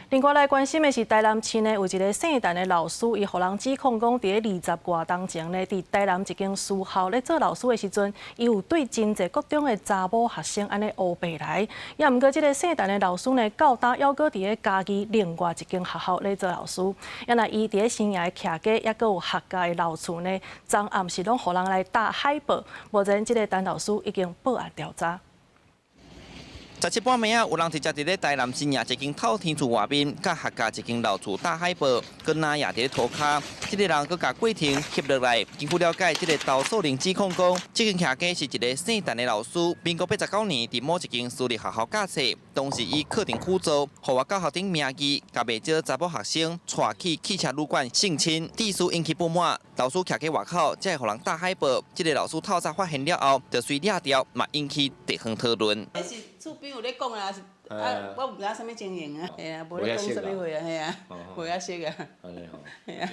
另外來關心的是，台南市呢有一个姓陳的老師，伊予人指控講，佇咧20外冬前呢，佇台南一間私校咧做老師的時陣，伊有對真濟國中的查某學生按呢烏白來。也毋過，這个姓陳的老師呢，到今猶閣佇咧嘉義另外一間學校咧做老師。啊若伊佇咧生涯徛家，猶閣有學校的老厝呢，昨暗時攏予人來貼海報。目前，這个陳老師已經報案調查。17半暝仔，有人直接佇咧台南新營一間透天厝外面，佮學校一間老厝貼海報，閣拿也佇咧塗跤。這个人閣共過程翕落來。根據了解，這个投訴人指控講，這間徛家是一个姓陳的老師，民國89年佇某一間私立學校教冊，當時以課程輔助、予我教學頂名義，共袂少查某學生帶去汽車旅館性侵，致使引起不滿。老師徛家外口，才會予人貼海報。這个老師透早發現了後，就隨掠著，嘛引起地方討論。厝邊有咧講啊，啊，我毋知影啥物情形啊，嘿啊，無咧講啥物話啊，嘿啊，無遐熟啊。按呢吼，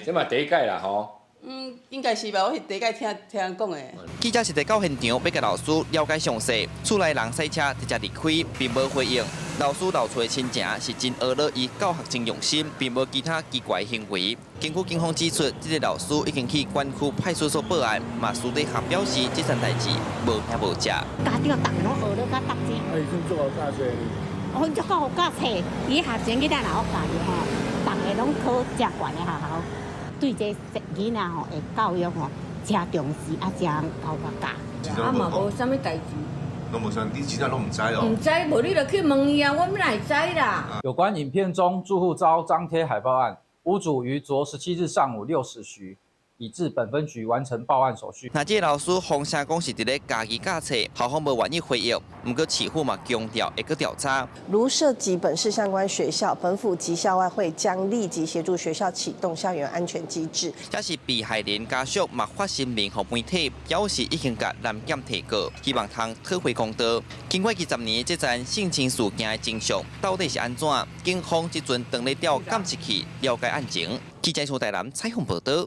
這嘛第一擺啦吼。嗯，應該是吧，我是第一擺聽聽人講的。記者實地到現場，欲共老師了解詳細。厝內人駛車直接離開，並無回應。老師留厝的親情是真呵咾，伊教學真用心，並無其他奇怪行為。根據警方指出，這个老師已經去管區派出所報案，嘛私底下表示這層代誌無影無跡。家長逐个攏呵咾佮搭子。啊，伊真足𠢕教冊。哦，足夠教冊，伊學生囡仔若學教育吼，逐个攏考誠懸的學校，對這囡仔吼的教育吼，誠重視啊，誠𠢕教。啊嘛無啥物代誌。攏無啥，你真正攏毋知哦。毋知，無你就去問伊啊，我哪會知啦。有關影片中住戶遭張貼海報案，屋主於昨17日上午6時許，已至本分局完成報案手續。那這个老師謊聲講是佇咧嘉義教冊，校方無願意回應。毋過市府嘛強調會閣調查。如涉及本市相關學校，本府及校外會將立即協助學校啟動校園安全機制。這是被害人家屬嘛發聲明予媒體，表示已經共南檢提告，希望通討回公道。經過20年，這樁性侵事件的真相到底是按怎？警方這陣正咧調監視器了解案情。記者蘇台南採訪報道。